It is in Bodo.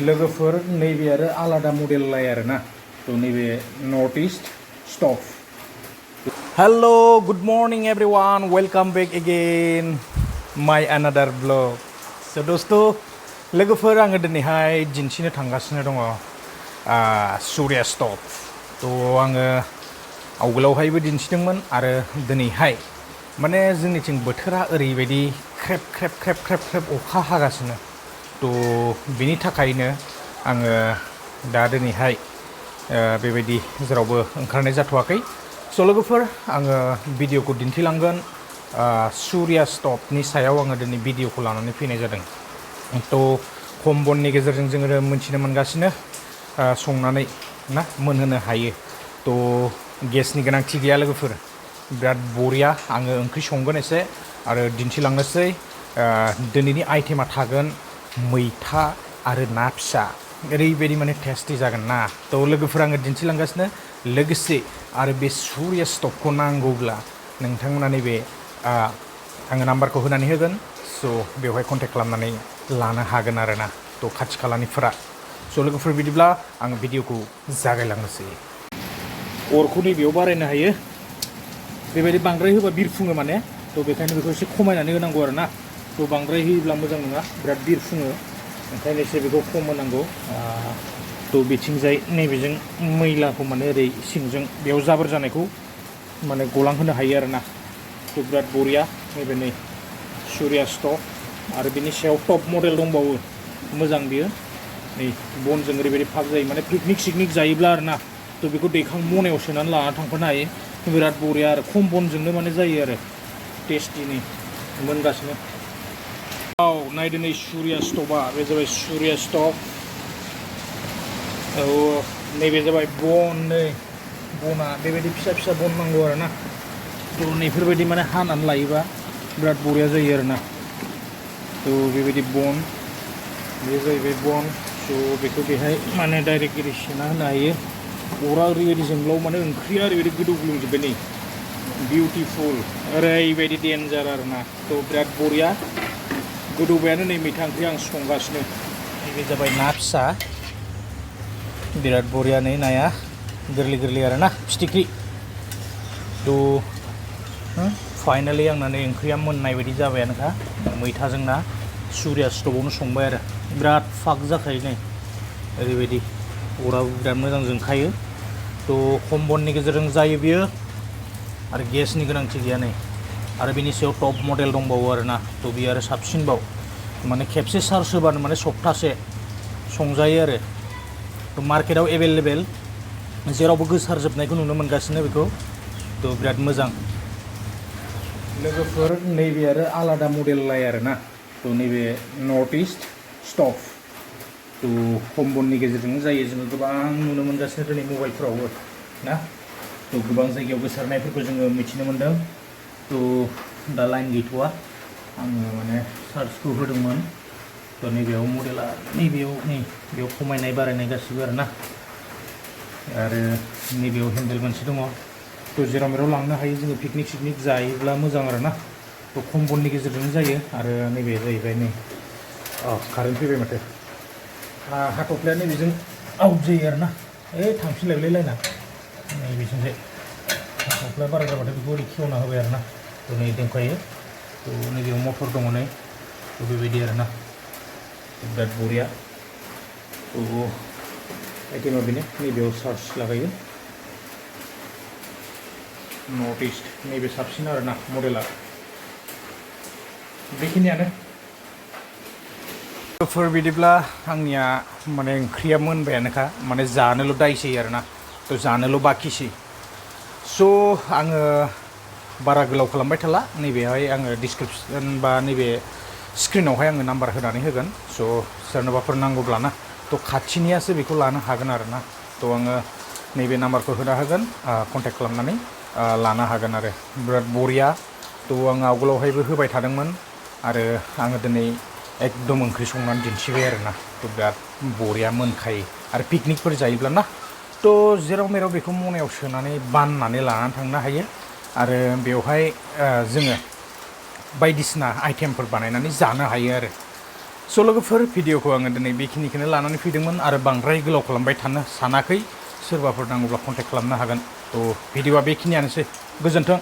लोगोफोर नैबे आरो आलादा मडेल लाय आरोना तो नैबे north east stuff hello good morning everyone welcome back again माय अनदर ब्लॉग सो दोस्तों लोगोफोर आङो दिनैहाय दिन्थिनो थांगासिनो दङ सूर्या स्टफ तो आङो आवगोलावहायबो दिन्थिदोंमोन आरो दिनैहाय माने जोंनिथिं बोथोरा ओरैबायदि ख्रेब ख्रेब ख्रेब ख्रेब ख्रेब अखा हागासिनो तो बिनि थाखायनो आङो दा दिनैहाय बेबायदि जेरावबो ओंखारनाय जाथ'वाखै स' लोगोफोर आङो भिडिअखौ दिन्थिलांगोन सूर्या स्टफनि सायाव आङो दिनै भिडिअखौ लानानै फैनाय जादों तो खम बननि गेजेरजों जोङो मोनथिनो मोनगासिनो संनानै ना मोनहोनो हायो तो गेसनि गोनांथि गैया लोगोफोर बिराद बरिया आङो ओंख्रि संगोन एसे आरो दिन्थिलांनोसै दिनैनि आइटेमा थागोन मैथा आरो ना फिसा ओरैबायदि माने टेस्टि जागोन ना तो लोगोफोर आङो दिन्थिलांगासिनो लोगोसे आरो बे सूर्या स्टफखौ नांगौब्ला नोंथांमोना नैबे आङो नाम्बारखौ होनानै होगोन स' बेवहाय कन्टेक्ट खालामनानै लानो हागोन आरोना तो खाथि खालानिफोरा स' लोगोफोर बिदिब्ला आङो भिडिअखौ जागायलांनोसै अरखौ नैबेयाव बारायनो हायो बेबायदि बांद्राय होबा बिरफुङो माने तो बेखायनो बेखौ एसे खमायनानै होनांगौ आरोना तो बांद्राय होयोब्ला मोजां नङा बिराद बिरफुङो ओंखायनो एसे बेखौ खम होनांगौ तो बिथिंजाय नैबेजों मैलाखौ माने ओरै सिंजों बेयाव जाबोर जानायखौ माने गलांहोनो हायो आरोना तो बिराद बरिया नैबे नै सूर्या स्टफ आरो बिनि सायाव टप मडेल दंबावो मोजां बियो नै बनजों ओरैबायदि फाग जायो माने पिकनिक सिकनिक जायोब्ला आरोना तो बेखौ दैखां मनायाव सोनानै लाना थांफानो हायो बिराद बरिया आरो खम बनजोंनो माने जायो आरो टेस्टिनि मोनगासिनो नायदो नै सूर्या स्टफआ बे जाबाय सूर्या स्टफ औ नैबे जाबाय बन नै बना बेबायदि फिसा फिसा बन नांगौ आरोना तो नैफोरबायदि माने हानानै लायोबा बिराद बरिया जायो आरोना तो बेबायदि बन बे जाहैबाय बन स' बेखौ बेहाय माने डाइरेक्ट ओरै सोना होनो हायो अरा ओरैबायदि जोंब्लाव माने ओंख्रिया ओरैबायदि गोदौग्लुंजोब्बाय नै बिउटिफुल ओरैबायदि डेन्जार आरोना तो बिराद बरिया गोदौबायानो नै मैथा ओंख्रि आं संगासिनो नैबे जाबाय ना फिसा बिराद बरिया नै नाया गोरलै गोरलै आरोना फिथिख्रि तो फाइनालि आंना नै ओंख्रिया मोननाय बायदि जाबायानोखा मैथाजों ना सूर्या स्टफआवनो संबाय आरो बिराद फाग जाखायो नै ओरैबायदि अराबो बिराद मोजां जोंखायो तो खम बननि गेजेरजों जायो बियो आरो गेसनि गोनांथि गैया नै आरो बिनि सायाव टप मडेल दंबावो आरोना तो बियो आरो साबसिनबाव माने खेबसे चार्ज होबानो माने सप्तासे संजायो आरो तो मार्केटाव एभेलेबेल जेरावबो गोसारजोबनायखौ नुनो मोनगासिनो बेखौ तो बिराद मोजां लोगोफोर नैबे आरो आलादा मडेल लाय आरोना तो नैबे नर्थ ईस्ट स्टफ तो खम बननि गेजेरजों जायो जोङो गोबां नुनो मोनगासिनो दिनै मबाइलफोरावबो ना तो गोबां जायगायाव गोसारनायफोरखौ जोङो मिथिनो मोन्दों तो दा लाइन गैथ'वा आङो माने सार्चखौ होदोंमोन तो नैबेयाव मडेला नैबेयाव नै बेयाव खमायनाय बारायनाय गासिबो आरोना आरो नैबेयाव हेन्देल मोनसे दङ तो जेराव मेराव लांनो हायो जोङो पिकनिक सिकनिक जायोब्ला मोजां आरोना तो खम बननि गेजेरजों जायो आरो नैबे जाहैबाय नै कारेन्ट फैबाय माथो हाथफ्लाया नैबेजों आउट जायो आरोना थांफिनलायलाय लायना नैबेजोंहाय हाथफ्ला बारा जाबाथाय बेखौ ओरै खेवना होबाय आरोना तो नै दंखायो तो नैबेयाव मटर दङ नै तो बेबायदि आरोना बिराद बरिया तो आइटेमा बेनो नैबेयाव चार्ज लागायो नर्थ ईस्ट नैबे साबसिन आरोना मडेला बेखिनियानो फोर बिदिब्ला आंनिया माने ओंख्रिया मोनबायानोखा माने जानोल' दायसै आरोना तो जानोल' बाखिसै स' आङो बारा गोलाव खालामबाय थाला नैबेहाय आङो डिसक्रिपसन बा नैबे स्क्रिनावहाय आङो नाम्बार होनानै होगोन स' सोरनोबाफोर नांगौब्लाना तो खाथिनियासो बेखौ लानो हागोन आरोना तो आङो नैबे नाम्बारखौ होना होगोन कन्टेक्ट खालामनानै लानो हागोन आरो बिराद बरिया तो आङो आवगोलावहायबो होबाय थादोंमोन आरो आङो दिनै एकदम ओंख्रि संनानै दिन्थिबाय आरोना तो बिराद बरिया मोनखायो आरो पिकनिकफोर जायोब्ला ना तो जेराव मेराव बेखौ मनायाव सोनानै बाननानै लानानै थांनो हायो आरो बेवहाय जोङो बायदिसिना आइटेमफोर बानायनानै जानो हायो आरो स' लोगोफोर भिडिअखौ आङो दिनै बेखिनिखौनो लानानै फैदोंमोन आरो बांद्राय गोलाव खालामबाय थानो सानाखै सोरबाफोर नांगौब्ला कन्टेक्ट खालामनो हागोन थ' भिडिअआ बेखिनियानोसै गोजोन्थों